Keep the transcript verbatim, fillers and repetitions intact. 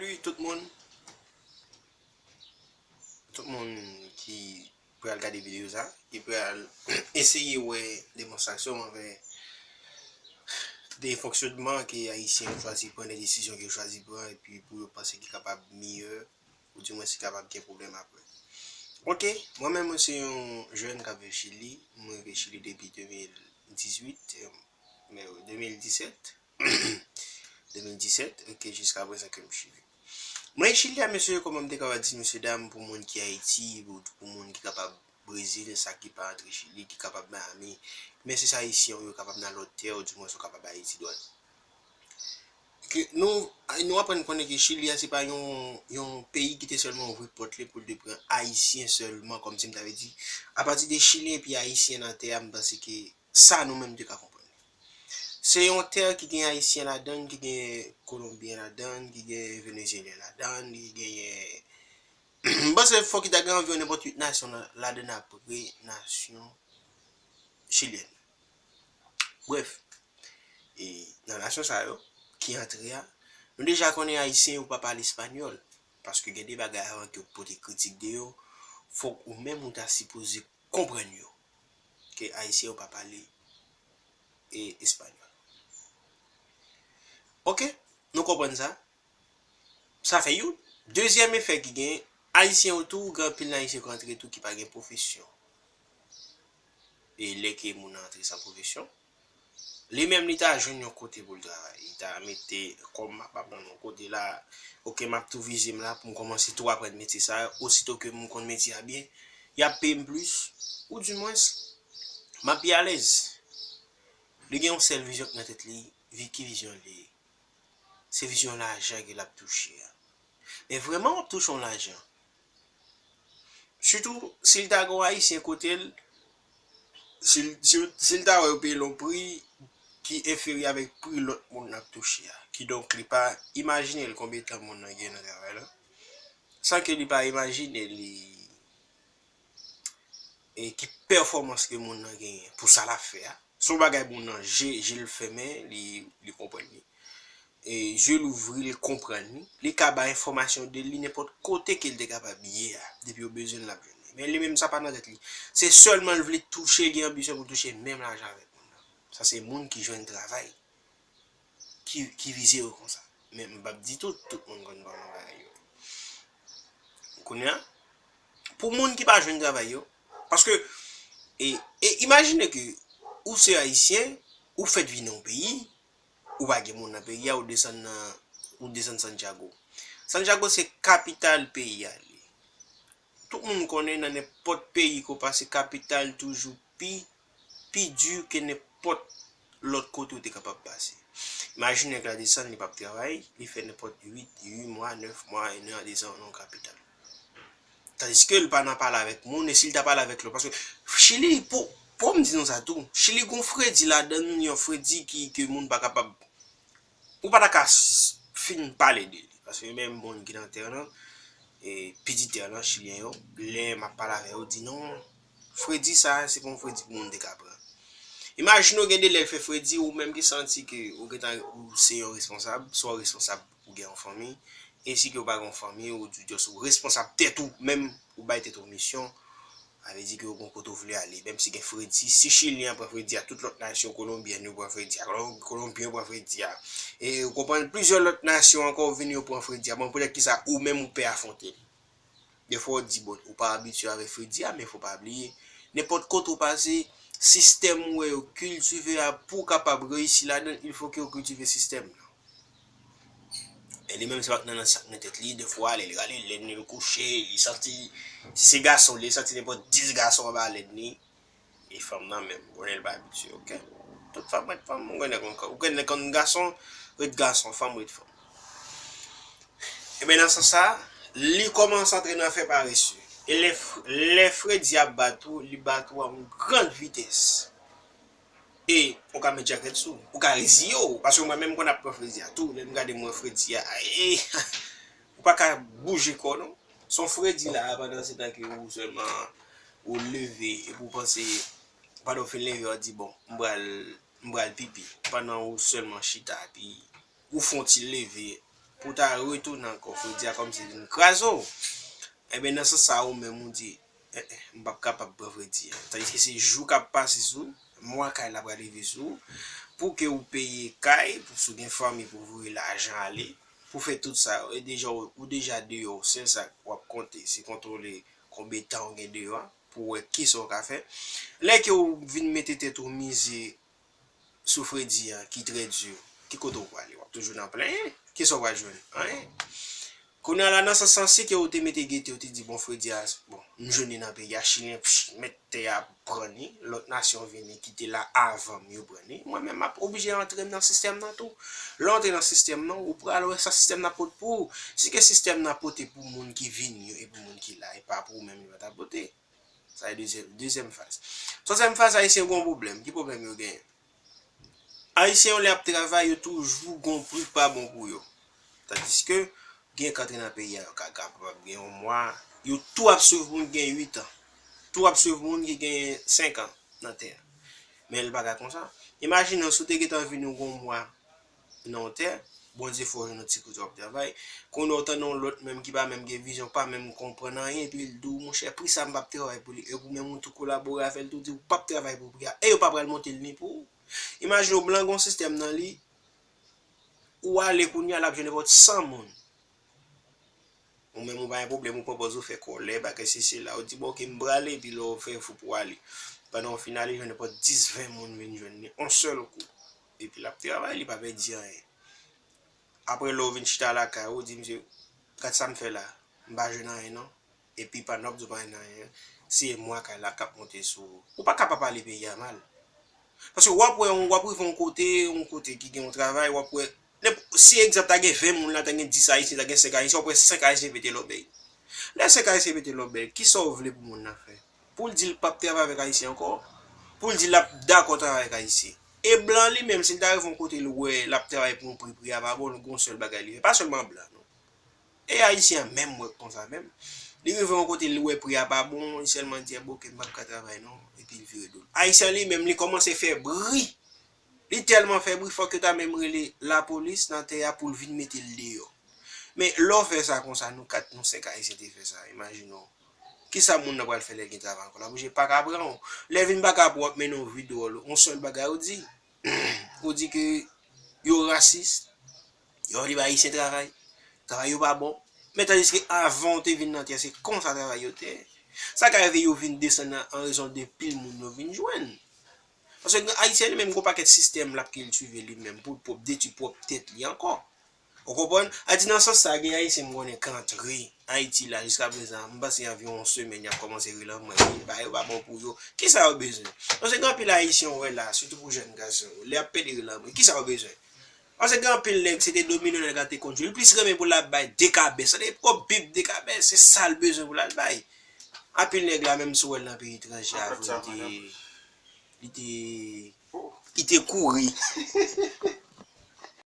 Wi, tout moun, tout moun ki pral gade videyo sa, ki pral eseye wè demonstrasyon m anvè de fonksyonman ke Ayisyen yo chwazi pran, de desizyon ke yo chwazi pran, epi pou yo panse ki kapab miyè, oudimwens ki kapab gen pwoblèm apre. Oke, mwen menm, mwen se yon jèn k ap viv Chili. Mwen rive Chili depi de mil dizuit, eh, de mil disèt. De mil disèt, oke, jiska prezan ke m Chili. Mwen Chili a, mesye, kòman m te kapab di, mesye dam, pou moun ki Ayiti, pou, pou moun ki kapab Brezil, sa ki pa antre Chili, ki kapab Miami, men se sa Ayisyen yo kapab nan lòt tè, oudimwens yo kapab Ayiti dwat. Ke nou, nou aprann konnen ke Chili a, se pa yon, yon peyi ki te sèlman ouvri pòt li pou l te pran Ayisyen sèlman, kòmsi m ta vle di, apati de Chilyen epi Ayisyen nan tè a, m panse ke sa nou menm te ka konprann. Se yon tè ki gen Ayisyen ladan l, ki gen Kolonbyen ladan l, ki gen Venezyelyen ladan l, ki genyen, m panse fòk ki ta gen anviwon nenpòt uit nasyon la-, ladan l apre nasyon chilyèn. Brèf, e nan nasyon sa yo ki antre a, nou deja konnen Ayisyen yo pa pale espanyòl, paske gen de bagay avan ke w pote kritik de yo, fòk ou menm ou ta sipoze konprann yo, ke Ayisyen yo pa pale, e, espanyòl. Oke, nou konprann sa? Sa fè youn. Dezyèm efè ki gen, Ayisyen yo tou, gen anpil nan Ayisyen ki antre tou ki pa gen pwofesyon. E lè ke moun nan antre san pwofesyon, li menm li ta jwenn yon kote pou l travay. Li ta mete kòm m ap aprann yon kote la, oke, m ap tou vize m la pou m kòmanse tou aprann metye sa, osito ke m konn metye a byen, y ap peye m plis, oudimwens, m ap pi alèz. Li gen yon sèl vizyon ki nan tèt li, vi-, ki vizyon li ye? Se vizyon lajan ke l ap touche a. Men vrèman w ap touche yon lajan. Sitou, si l ta gen yon Ayisyen kote l, si l, si l, si l ta wè yo peye l yon pri ki enferyè avèk pri lòt moun nan ap touche a. Kidonk, li pa imajine l konbyen tan moun nan gen nan travay la, san ke li pa imajine li, e ki pèfòmans ke moun nan genyen pou sa l ap fè a. Se yon bagay moun nan je, je l fèmen, li, li konprann li. E je l ouvri, li konprann li. Li ka bay enfòmasyon de li nenpòt kote ke l te kapab ye a. Depi yo bezwen l, l ap jwenn li. Men li menm, sa pa nan tèt li. Se sèlman l vle touche, gen anbisyon pou touche menm lajan avèk moun nan. Sa se moun ki jwenn travay ki, ki vize yo konsa. Men m p ap di tout, tout moun konn kòman bagay yo. Kounye a, pou moun ki pa jwenn travay yo, paske, e, e imajine ke ou se Ayisyen, ou fèt vin nan yon peyi, ou pa gen moun nan peyi a, ou desann nan, ou desann Santiago. Santiago se kapital peyi a li. Tout moun konnen nan nenpòt peyi ke w pase, kapital toujou pi, pi di ke nenpòt lòt kote w te kapab pase. Imajine nèg la desann, li p ap travay, li fè nenpòt uit, uit mwa, nèf mwa, en an, de zan nan kapital. Tandiske l pa nan pale avèk moun, e si l ta pale avèk lòt, paske Chili, pou, pou m di nou sa tou, Chili gon fredi ladan l, yon fredi ki, ke moun pa kapab Ou pa ta ka s-, fin pale de li. Paske menm moun ki nan tè lan, e, piti tè lan, chilyen yo, lè m ap pale avè yo, di non, fredi sa, se pa yon fredi pou moun te ka pran. Imajine w gen de lè l fè fredi, ou menm ki santi ke ou gentan, ou se yon responsab, swa w responsab pou gen yon fanmi, e si ke w pa gen yon fanmi, ou di just ou responsab tèt ou, menm ou bay tèt ou misyon, Sa vle di ke yo gon kote w vle ale, menm si gen fredi. Si Chilyen an pran fredi a, tout lòt nasyon, Kolonbyèn yo pran fredi a, Kolon-, Kolonbyen yo pran fredi a. E ou konprann, plizyè lòt nasyon ankò vini, yo pran fredi a. Bon, poutèt ki sa ou menm ou pè afwonte l? Defwa w di, bon, ou pa abitye avèk fredi a, men fò pa bliye, nenpòt kote w pase, sistèm ou wè yo kiltive a, pou w kapab reyisi ladan l, il fo ke w kiltive sistèm nan. E li menm se pa k nan, nan sa k nan tèt li, defwa lè l rale lèn li, l kouche, li santi, si se gason, li santi nenpòt dis gason anba lèn li, e fanm nan menm, konnen l pa abitye, oke? Tout fanm ret fanm, ou konnen konn, ou konnen konn gason ret gason, fanm ret fanm. Ebyen, nan sans sa, li kòmanse antre nan fè parese. E lè f-, lè fredi ap bat ou, li bat ou a yon gran vitès. E ou ka met jakèt sou, ou ka reziye w, paske mwen menm konn ap pran fredi a tou, lè m gade mwen fredi a, e, ou pa ka bouje kò w non. Se yon fredi la, pandan se tan ke ou sèlman, ou leve, epi ou panse, pandan w fin leve, w di, bon, m pral, m pral pipi, pandan ou sèlman chita, epi ou fè yon ti leve, pou w ta retounen ankò, fredi a kòmsi vin kraze w. Ebyen, nan sans sa, ou menm ou di, eh, eh, m p ap kapab pran fredi a. Tandiske se jou k ap pase sou ou, mwa kay la pral rive sou ou, pou ke ou peye kay, pou si w gen fanmi pou voye lajan ale, pou fè tout sa yo. E deja, ou, ou deja deyò, sèl sa w ap konte, se kontwole konbyen tan w gen deyò a, pou w wè kisa w ka fè. Lè ke w vin mete tèt ou mize sou fredi a ki trè di, ki kote w prale? W ap toujou nan plenyen? Kisa w pral jwenn? Anyen. Kounye a la, nan sans sa, si ke w te mete gete, w te di, bon, fredi a, bon, m jwenn li nan peyi a, chilyen, pch, mèt tè a pran li, lòt nasyon vini ki te la avan m, yo pran li, mwen menm, m ap oblije antre m nan sistèm nan tou. Lè w antre nan sistèm nan, ou pral wè sa sistèm nan pote pou ou. Si ke sistèm nan pote pou moun ki vini yo e pou moun ki la, e pa pou ou menm, li pa ta pote. Sa se dezyèm, dezyèm faz. Twazyèm faz, Ayisyen yo gen yon pwoblèm. Ki pwoblèm yo genyen? Ayisyen yo, lè y ap travay, yo toujou gen yon pri k pa bon pou yo. Tandiske, gen k antre nan peyi a, yo ka kapab gen yon mwa. Yo tou ap swiv moun ki gen uit an. Tou ap swiv moun ki gen senk an nan tè a. Men l pa ka konsa. Imajine w, si w te gentan vini w gen yon mwa nan yon tè, Bondye fè w jwenn yon ti kote w ap travay. Kounye a w tande yon lòt menm ki pa menm gen vizyon, pa menm konprann anyen, epi l di w, monchè, pri sa m p ap travay pou li. Epi ou menm ou tou kolabore avè l tou, di ou p ap travay pou pri a. E yo pa pral monte l ni pou ou. Imajine w, blan gen yon sistèm nan li, ou ale kounye a, l ap jwenn nenpòt san moun. Ou menm ou pa gen pwoblèm, ou pran pòz ou fè kòlè, bagay sesi la, ou di, bon, oke, m prale, epi lè w fè efò pou w ale. Pandan w fin ale, jwenn nenpòt dis, ven moun vin jwenn li, yon sèl kou. Epi l ap travay, li pa pèdi anyen. Apre lè w vin chita lakay ou, ou di, misye, gad sa m fè la, m pa jwenn anyen non. Epi pandan w ap di w pa jwenn anyen, se mwa kay la k ap monte sou ou. Ou pa ka pa pale peyi a mal. Paske w ap wè, w ap rive yon kote, yon kote ki gen yon travay, w ap wè, nenp- si egzanp ta gen ven moun la, ta gen dis Ayisyen, ta gen senk Ayisyen, w ap wè senk Ayisyen pete lòbèy. Lè senk Ayisyen pete lòbèy, kisa w vle pou moun nan fè? Pou l di l p ap travay avèk Ayisyen ankò? Pou l di l ap dakò travay avèk Ayisyen? E blan li menm, si l ta rive yon kote l wè l ap travay pou yon pri, pri a pa bon, l gen yon sèl bagay li fè. Pa sèlman blan non. E Ayisyen an menm wè konsa menm. Li rive yon kote, li wè pri a pa bon, li sèlman di, bon, oke, m p ap ka travay non, epi l vire do l. Ayisyen an li menm, li kòmanse fè bri. Li tèlman fè bri, fòk yo ta menm rele lapolis nan tè a pou l vin mete l deyò. Men lè w fè sa konsa, nou kat, nou senk Ayisyen te fè sa, imajine w. Kisa moun nan pral fè lè l gen travay ankò? L oblije pa ka pran w. Lè vin pa ka pran w, ap mennen yon vi dwòl. Yon sèl bagay ou di, ou di ke yo rasis, yo di ba Ayisyen travay, travay yo pa bon. Men tandiske avan w te vin nan tè a, se konsa travay yo te ye. Sa ka rive yo vin desann nan an rezon de pil moun yo vin jwenn. Paske Ayisyen li menm gon pakèt sistèm l ap kiltive li menm pou l pwòp detwi pwòp tèt li ankò. Ou konprann? A di nan sans sa, gen Ayisyen m konnen k antre Ayiti la jiska prezan, m panse anviwon yon semèn y ap kòmanse rele anmwey, wi, bagay yo pa bon pou yo. Kisa yo bezwen? Paske gen anpil Ayisyen w wè la, sitou pou jèn gason yo, lè y ap pede rele anmwey, kisa yo bezwen? Paske gen anpil nèg, se te domino nèg la te konn jwe. Li plis renmen pou l ap bay dekabès. Sa te pwòp bib dekabès, se sa l bezwen pou l al bay. Anpil nèg la, menm si w wè l nan peyi etranje, avè l te, li te, li te kouri.